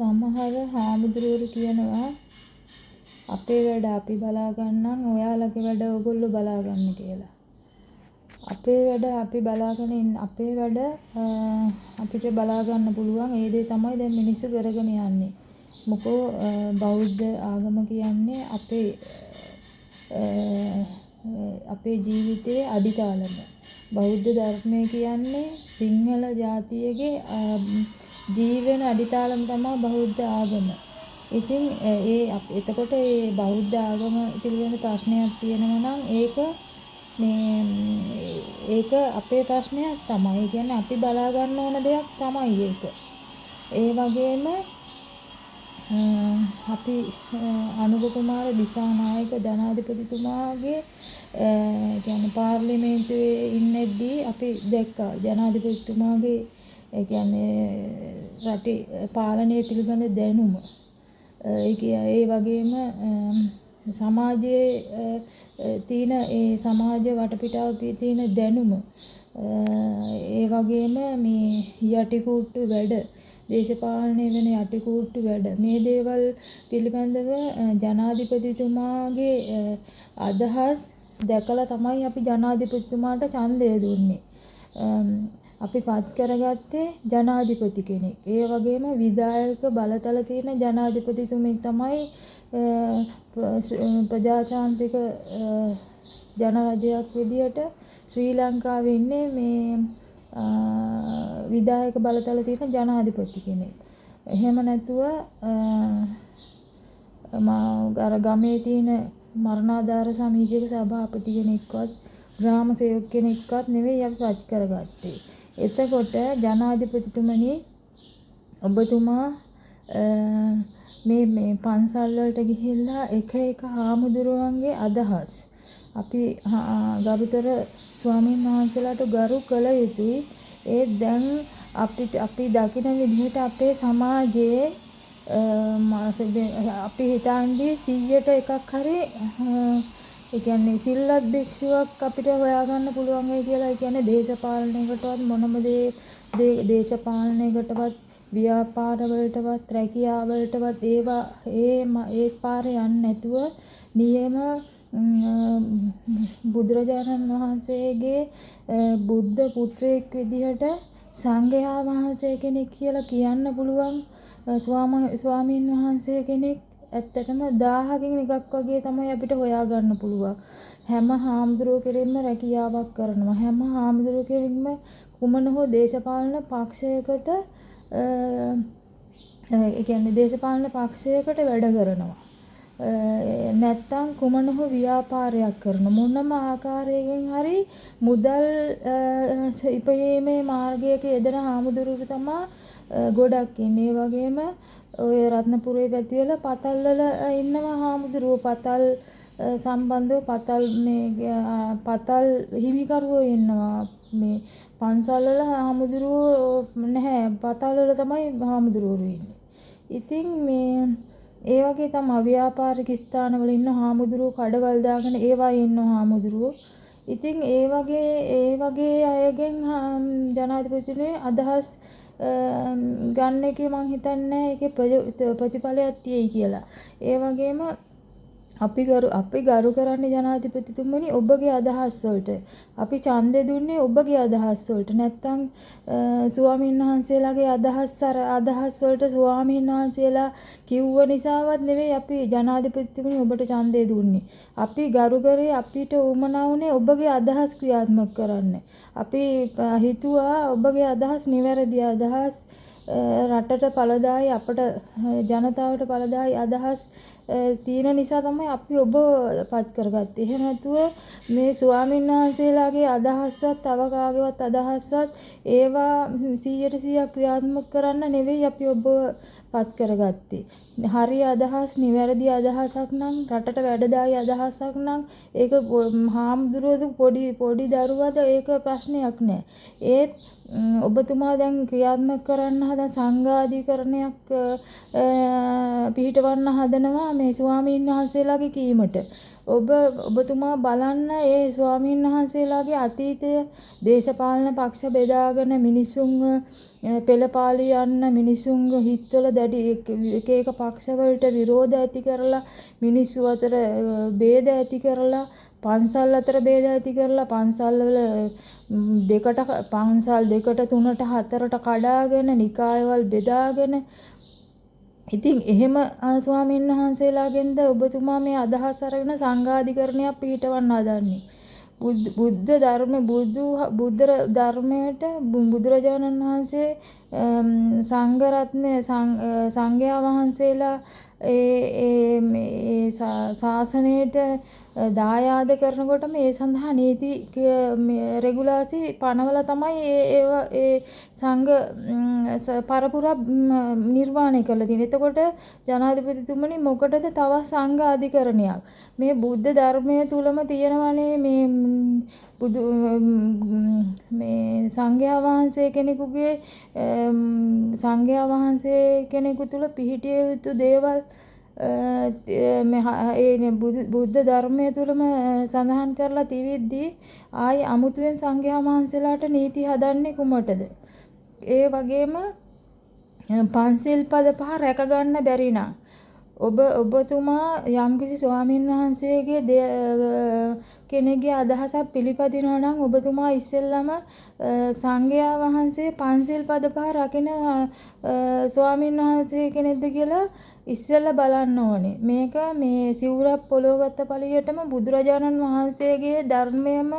සමහර හාමුදුරුවරු කියනවා අපේ වැඩ අපි බලා ගන්නම්, ඔයාලගේ වැඩ ඔයගොල්ලෝ බලා ගන්න කියලා. අපේ වැඩ අපි බලාගෙන ඉන්න, අපේ වැඩ අපිට බලා ගන්න පුළුවන්. ඒ දේ තමයි දැන් මිනිස්සු කරගෙන යන්නේ. මොකෝ බෞද්ධ ආගම කියන්නේ අපේ ජීවිතයේ අඩිතාලම. බෞද්ධ ධර්මය කියන්නේ සිංහල ජාතියගේ ජීවන අඩිතාලම තමයි බෞද්ධ ආගම. ඉතින් ඒ එතකොට ඒ බෞද්ධ ආගම පිළිබඳ ප්‍රශ්නයක් තියෙනවා නම් ඒක මේ ඒක අපේ ප්‍රශ්නයක් තමයි. ඒ කියන්නේ අපි බලා ගන්න ඕන දෙයක් තමයි ඒක. ඒ වගේම අපි අනුර කුමාර දිසානායක ජනාධිපතිතුමාගේ, ඒ කියන්නේ පාර්ලිමේන්තුවේ ඉන්නෙද්දී අපි දැක්කා ජනාධිපතිතුමාගේ, ඒ කියන්නේ රටේ පාලනය පිළිබඳ දැනුම. ඒ වගේම සමාජයේ තියෙන ඒ සමාජ වටපිටාව තියෙන දැනුම. ඒ වගේම මේ යටිකූට්ටු වැඩ, දේශපාලනය වෙන යටිකූට්ටු වැඩ, මේ දේවල් පිළිබඳව ජනාධිපතිතුමාගේ අදහස් දැකලා තමයි අපි ජනාධිපතිතුමාට ඡන්දය දුන්නේ. අපි පත් කරගත්තේ ජනාධිපති කෙනෙක්. ඒ වගේම විධායක බලතල තියෙන ජනාධිපතිතුමෙක් තමයි ප්‍රජාතාන්ත්‍රික ජන රජයක් විදියට ශ්‍රී ලංකාවේ ඉන්නේ මේ විධායක බලතල තියෙන ජනාධිපති කෙනෙක්. එහෙම නැතුව අර ගමේ තියෙන මරණාධාර සමිතියක සභාපති කෙනෙක්වත් ග්‍රාම සේවක කෙනෙක්වත් නෙවෙයි අපි පත් කරගත්තේ. එතකොට ජනාධිපතිතුමනි, ඔබතුමා මේ මේ පන්සල් වලට ගිහිල්ලා එක එක හාමුදුරුවන්ගේ අදහස්, අපි ගරුතර ස්වාමීන් වහන්සේලාට ගරු කළ යුතුයි. ඒත් දැන් අපිට අපි දකින විදිහට අපේ සමාජයේ අපි හිතන්නේ 100ට එකක් හරි, ඒ කියන්නේ සිල්වත් භික්ෂුවක් අපිට හොයාගන්න පුළුවන් වෙයි කියලා. ඒ කියන්නේ දේශපාලනයකටවත් මොනම දේ දේශපාලනයකටවත් ව්‍යාපාර වලටවත් රැකියා වලටවත් ඒවා ඒ ඒ පාරේ යන්නේ නැතුව නියම බුදුරජාණන් වහන්සේගේ බුද්ධ පුත්‍රයෙක් විදිහට සංඝයා වහන්සේ කෙනෙක් කියලා කියන්න පුළුවන් ස්වාමීන් වහන්සේ කෙනෙක් ඇත්තටම 1000කින් එකක් වගේ තමයි අපිට හොයාගන්න පුළුවන්. හැම හාමුදුරුවෝ කෙනෙක්ම රැකියාවක් කරනවා. හැම හාමුදුරුවෝ කෙනෙක්ම කුමන හෝ දේශපාලන පක්ෂයකට, ඒ කියන්නේ දේශපාලන පක්ෂයකට වැඩ කරනවා. නැත්තම් කුමන හෝ ව්‍යාපාරයක් කරන, මොනම ආකාරයකින් හරි මුදල් ඉපයීමේ මාර්ගයක යෙදෙන හාමුදුරුවෝ තමා ගොඩක් ඉන්නේ. ඒ වගේම ඔය රත්නපුරේ පැතිවල පතල් වල ඉන්නවා හාමුදුරුවෝ. පතල් සම්බන්ධව පතල් මේ පතල් හිමිකරුවෝ ඉන්නවා. මේ පන්සල් වල හාමුදුරුවෝ නැහැ. පතල් වල තමයි හාමුදුරුවෝ ඉන්නේ. ඉතින් මේ ඒ වගේ තමයි ව්‍යාපාරික ස්ථානවල ඉන්න හාමුදුරුවෝ, කඩවල් දාගෙන ඒවායේ ඉන්න හාමුදුරුවෝ. ඉතින් ඒ වගේ අයගෙන් ජනාධිපතිතුමනි අදහස් ගන්න එකේ මං හිතන්නේ ඒකේ ප්‍රතිඵලයක් තියෙයි කියලා. ඒ වගේම අපි ගරු කරන්නේ ජනාධිපතිතුමනි ඔබගේ අදහස් වලට. අපි ඡන්දෙ දුන්නේ ඔබගේ අදහස් වලට. නැත්තම් ස්වාමීන් වහන්සේලාගේ අදහස්, අර අදහස් වලට ස්වාමීන් වහන්සේලා කිව්ව නිසාවත් නෙවෙයි අපි ජනාධිපතිතුමනි ඔබට ඡන්දය දුන්නේ. අපි ගරු කරේ, අපිට උවමනා වුණේ ඔබගේ අදහස් ක්‍රියාත්මක කරන්න. අපි හිතුවා ඔබගේ අදහස් නිවැරදි අදහස්, රටට ඵලදායි, අපට ජනතාවට ඵලදායි අදහස් තියෙන නිසා තමයි අපි ඔබ පත් කරගත්තේ. එහෙම නැතුව මේ ස්වාමීන් වහන්සේලාගේ අදහස්වත් තව කාගේවත් අදහස්වත් ඒවා 100ට 100ක් ක්‍රියාත්මක කරන්න නෙවෙයි අපි ඔබව පත් කරගත්තේ. හරි අදහස්, නිවැරදි අදහසක් නම්, රටට වැඩදායී අදහසක් නම්, ඒක හාමුදුරුවෝද පොඩි පොඩි දරුවද ඒක ප්‍රශ්නයක් නෑ. ඒත් ඔබතුමා දැන් ක්‍රියාත්මක කරන්න හදන සංඝාධිකරණයක් පිහිටවන්න හදනවා මේ ස්වාමීන් වහන්සේලාගේ කීමට. ඔබතුමා බලන්න ඒ ස්වාමීන් වහන්සේලාගේ අතීතය දේශපාලන පක්ෂ බෙදාගෙන මිනිසුන්ව පෙළපාලි යන්න මිනිසුන්ගේ හිත්වල දැඩි එක එක පක්ෂවලට විරෝධ ඇති කරලා මිනිස්සු අතර භේද ඇති කරලා පන්සල් අතර භේද ඇති කරලා පන්සල් වල දෙකට පන්සල් දෙකට තුනට හතරට කඩාගෙන නිකායවල් බෙදාගෙන ඉතින් එහෙම ස්වාමීන් වහන්සේලාගෙන්ද ඔබතුමා මේ අදහස් අරගෙන සංඝාධිකරණයක් පිහිටවන්න හදන්නේ? බුද්ධ ධර්ම බුද්ධ ධර්මයට බුදුරජාණන් වහන්සේ සංඝ රත්නය සංඝයා වහන්සේලා ඒ ඒ මේ ශාසනයට දායාද කරනකොටම ඒ සඳහා නීති රෙගුලාසි පනවලා තමයි ඒ ඒවා ඒ සංඝ පරපුරක් නිර්මාණය කරලා තියෙන්නේ. එතකොට ජනාධිපතිතුමනි මොකටද තවත් සංඝ අධිකරණයක්? මේ බුද්ධ ධර්මය තුලම තියෙනවනේ මේ බුදු මේ සංඝයා වහන්සේ කෙනෙකුගේ සංඝයා වහන්සේ කෙනෙකු තුල පිහිටිය යුතු දේවල් ඒ බුද්ධ ධර්මය තුලම සඳහන් කරලා තිබිද්දී ආයි අමුතුවෙන් සංඝයා වහන්සේලාට නීති හදන්නේ කුමටද? ඒ වගේම පන්සිල් පද පහ රැක ගන්න බැරි නම් ඔබතුමා යම්කිසි ස්වාමීන් වහන්සේගේ කෙනෙක්ගේ අදහසක් පිළිපදිනවා නම් ඔබතුමා ඉස්සෙල්ලම සංඝයා වහන්සේ පන්සිල් පද පහ රකින ස්වාමීන් වහන්සේ කෙනෙක්ද කියලා ඉස්සෙල්ලා බලන්න ඕනේ. මේක මේ සිවුරක් පොළොව ගත්ත පළියටම බුදුරජාණන් වහන්සේගේ ධර්මයම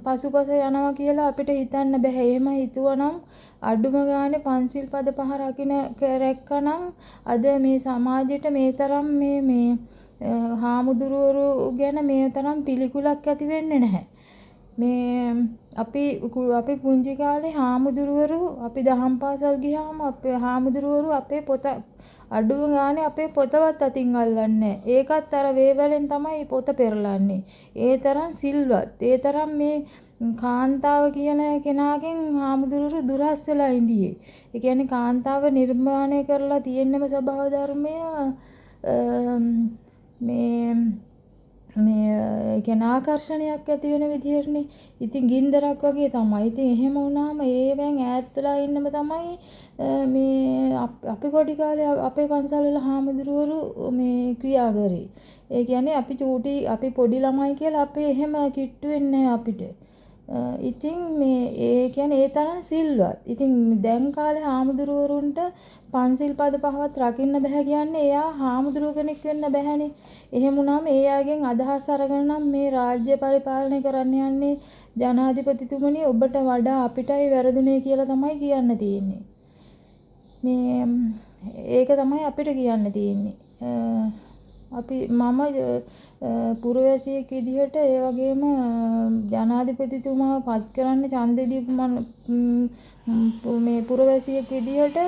පසුපස යනවා කියලා අපිට හිතන්න බැහැ. එහෙම හිතුවනම් අඩුම ගානේ පන්සිල් පද පහ රකින රැක්කනම් අද මේ සමාජෙට මේ තරම් මේ මේ හාමුදුරුවරු ගැන මේ තරම් පිළිකුලක් ඇති වෙන්නේ නැහැ. මේ අපි අපි පුංචි කාලේ හාමුදුරුවරු අපි දහම් පාසල් ගියාම අපේ හාමුදුරුවරු අපේ පොත අඩුම ගානේ අපේ පොතවත් අතින් අල්ලන්නේ නැහැ. ඒකත් අර වේවැලෙන් තමයි පොත පෙරලන්නේ. ඒ තරම් සිල්වත්. ඒ තරම් මේ කාන්තාව කියන කෙනාගෙන් හාමුදුරුවරු දුරස් වෙලා හිටියේ. ඒ කියන්නේ කාන්තාව නිර්මාණය කරලා තියෙන්නම ස්වභාව ධර්මය මේ මේ ඒ කියන්නේ ආකර්ෂණයක් ඇති වෙන විදිහටනේ. ඉතින් ගින්දරක් වගේ තමයි. ඉතින් එහෙම වුණාම ඒවෙන් ඈත් වෙලා ඉන්නම තමයි මේ අපි පොඩි කාලේ අපේ පන්සල් වල හාමුදුරුවරු මේ ක්‍රියා කරේ. ඒ කියන්නේ අපි චූටි අපි පොඩි ළමයි කියලා අපි එහෙම කිට්ටු වෙන්නේ නැහැ අපිට. ඉතින් මේ ඒ කියන්නේ ඒ තරම් සිල්වත්. ඉතින් දැන් කාලේ හාමුදුරුවරුන්ට පන්සිල් පද පහවත් රකින්න බැහැ කියන්නේ එයා හාමුදුරුව කෙනෙක් වෙන්න බැහැනේ. එහෙම වුණාම ඒ අයගෙන් අදහස් අරගෙන නම් මේ රාජ්‍ය පරිපාලනය කරන්න යන්නේ ජනාධිපතිතුමනි ඔබට වඩා අපිටයි වැරදුනේ කියලා තමයි කියන්න තියෙන්නේ. මේ ඒක තමයි අපිට කියන්න තියෙන්නේ. අපි මම පුරවැසියෙක් විදිහට ඒ වගේම ජනාධිපතිතුමාව පත් කරන්න ඡන්දෙ දීපු මේ පුරවැසියෙක් විදිහට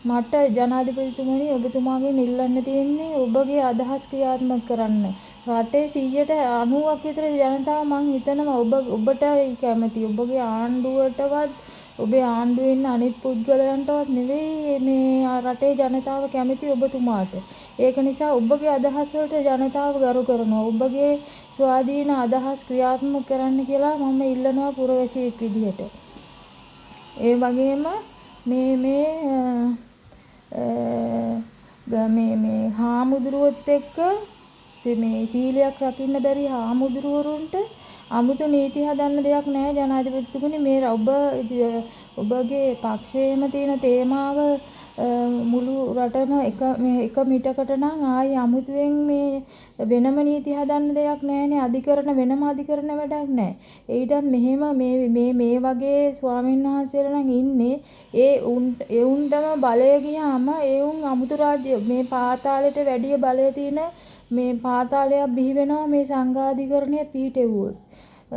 මට ජනාධිපතිතුමනි ඔබතුමාගෙන් ඉල්ලන්න තියෙන්නේ ඔබගේ අදහස් ක්‍රියාත්මක කරන්න. රටේ 90% විතර ජනතාව මං හිතනවා ඔබටයි කැමති. ඔබගේ ආණ්ඩුවටවත් ඔබේ ආණ්ඩුවේ ඉන්න අනිත් පුද්ගලයන්ටවත් නෙවෙයි මේ රටේ ජනතාව කැමති ඔබතුමාට. ඒක නිසා ඔබගේ අදහස් වලට ජනතාව ගරු කරනවා. ඔබගේ ස්වාධීන අදහස් ක්‍රියාත්මක කරන්න කියලා මම ඉල්ලනවා පුරවැසියෙක් විදිහට. ඒ වගේම මේ මේ මේ මේ හාමුදුරුවොත් එක්ක මේ සීලයක් රකින්න බැරි හාමුදුරුවරුන්ට අමුතු නීති හදන්න දෙයක් නෑ ජනාධිපතිතුමනි. මේ ඔබගේ පක්ෂයේම තියෙන තේමාව මුළු රටම එක එක මිටකට නම් ආයි අමුතුවෙන් මේ වෙනම නීති හදන්න දෙයක් නෑනේ. අධිකරණ වෙනම අධිකරණ වැඩක් නෑ. ඊටත් මෙහෙම මේ මේ මේ වගේ ස්වාමීන් වහන්සේලා නම් ඉන්නේ ඒ උන්ටම බලය ගියාම ඒ උන් අමුතු රාජ්‍ය මේ පාතාලෙට වැඩිය බලය තියෙන මේ පාතාලයක් බිහි වෙනවා මේ සංඝාධිකරණය පිහිටෙව්වොත්.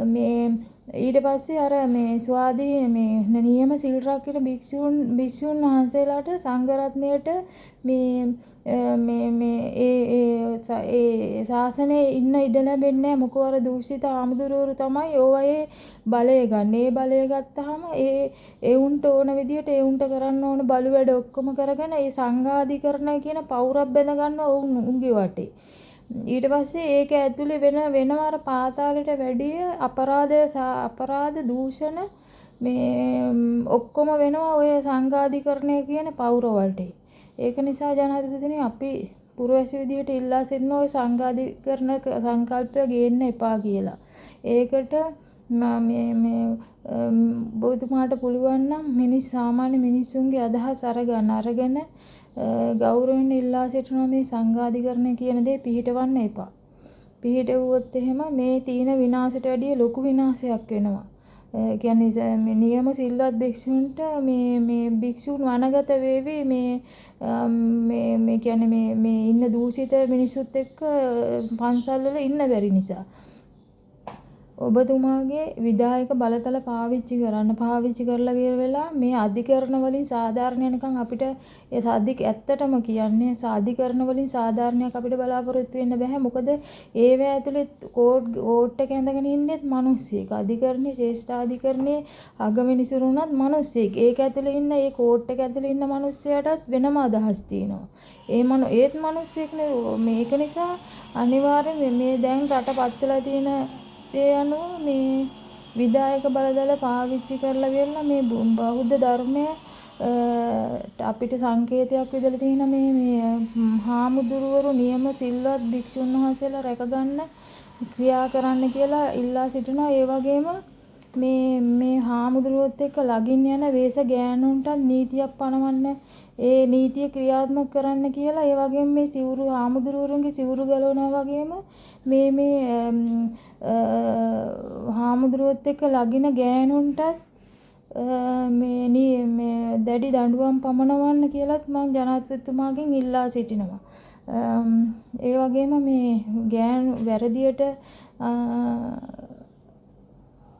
මේ ඊට පස්සේ අර මේ ස්වාධීන මේ නියම සිල් රකින භික්ෂූන් වහන්සේලාට සංඝ රත්නයට මේ මේ මේ ඒ ඒ ඒ ශාසනයේ ඉන්න ඉඩ ලැබෙන්නේ නැහැ. මොකෝ අර දූෂිත හාමුදුරුවරු තමයි ඕවයේ බලය ගන්න. ඒ බලය ගත්තාම ඒ ඒ උන්ට ඕන විදියට ඒ උන්ට කරන්න ඕන බලු වැඩ ඔක්කොම කරගෙන ඒ සංඝාධිකරණය කියන පවුරක් බැඳ ගන්නවා උන්ගේ වටේ. ඊට පස්සේ ඒක ඇතුලේ වෙන වෙනම අර පාතාලෙට වැඩිය අපරාධ අපරාධ දූෂණ මේ ඔක්කොම වෙනවා ඔය සංඝාධිකරණය කියන පවුර වටේ. ඒක නිසා ජනාධිපතිතුමනි, අපි පුරවැසි විදිහට ඉල්ලා සිටිනවා ඔය සංඝාධිකරණ සංකල්පය ගේන්න එපා කියලා. ඒකට මේ මේ ඔබතුමාට පුළුවන් නම් මිනිස් සාමාන්‍ය මිනිස්සුන්ගේ අදහස් අරගන්න. අරගෙන ගෞරවයෙන් ඉල්ලා සිටිනවා මේ සංඝාධිකරණය කියන දේ පිහිටවන්න එපා. පිහිටවුවොත් එහෙම මේ තියෙන විනාශයට වැඩිය ලොකු විනාශයක් වෙනවා. ඒ කියන්නේ මේ නියම සිල්වත් භික්ෂුන්ට මේ මේ භික්ෂුන් වනගත වේවි මේ මේ මේ කියන්නේ මේ මේ ඉන්න දූෂිත මිනිස්සුත් එක්ක පන්සල් වල ඉන්න බැරි නිසා. ඔබතුමාගේ විධායක බලතල පාවිච්චි කරන්න. පාවිච්චි කරලා ඉවර වෙලා මේ අධිකරණ වලින් සාධාරණ වෙනකන් අපිට ඒ ඇත්තටම කියන්නේ අධිකරණ වලින් සාධාරණයක් අපිට බලාපොරොත්තු වෙන්න බැහැ. මොකද ඒවැ ඇතුලේ කෝට් එක ඇඳගෙන ඉන්නෙත් මිනිස්සෙක්. අධිකරණේ ශ්‍රේෂ්ඨාධිකරණේ අගවිනිසුරු වුණත් මිනිස්සෙක්. ඒක ඇතුලේ ඉන්න ඒ කෝට් එක ඇතුලේ ඉන්න මිනිස්සයාටත් වෙනම අදහස් තියෙනවා. ඒත් මිනිස්සෙක්නේ. මේක නිසා අනිවාර්යෙන් මේ දැන් රට පත් වෙලා තියෙන දේ අනුව මේ විධායක බලදල පාවිච්චි කරලා ඉවරලා මේ බෞද්ධ ධර්මය අපිට සංකේතයක් විදිහට තියෙන මේ මේ හාමුදුරුවරු නියම සිල්වත් භික්ෂුන් වහන්සේලා රැකගන්න ක්‍රියා කරන්න කියලා ඉල්ලා සිටිනවා. ඒ වගේම මේ මේ හාමුදුරුවොත් එක්ක ළඟින් යන වේස ගෑනුන්ටත් නීතියක් පනවන්න, ඒ නීතිය ක්‍රියාත්මක කරන්න කියලා. ඒ වගේම මේ සිවුරු හාමුදුරුවරුන්ගේ සිවුරු ගලවනවා වගේම මේ මේ හාමුදුරුවොත් එක්ක ළඟින ගෑනුන්ටත් මේ මේ දැඩි දඬුවම් පමනවන්න කියලත් මං ජනාධිපතිතුමාගෙන් ඉල්ලා සිටිනවා. ඒ වගේම මේ ගෑනු වැරදියට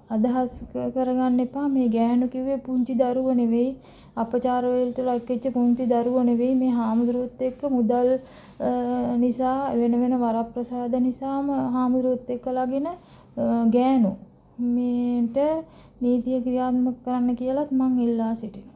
අදහස් කරගන්න එපා. මේ ගෑනු කිව්වේ පුංචි දරුවෝ නෙවෙයි. අපචාර වලට ලක් වෙච්ච පුංචි දරුවෝ නෙවෙයි. මේ හාමුදුරුවොත් එක්ක මුදල් නිසා, වෙන වෙන වරප්‍රසාද නිසාම හාමුදුරුවොත් එක්ක ළඟින ගෑනු මේට නීතිය ක්‍රියාත්මක කරන්න කියලත් මං ඉල්ලා සිටිනවා.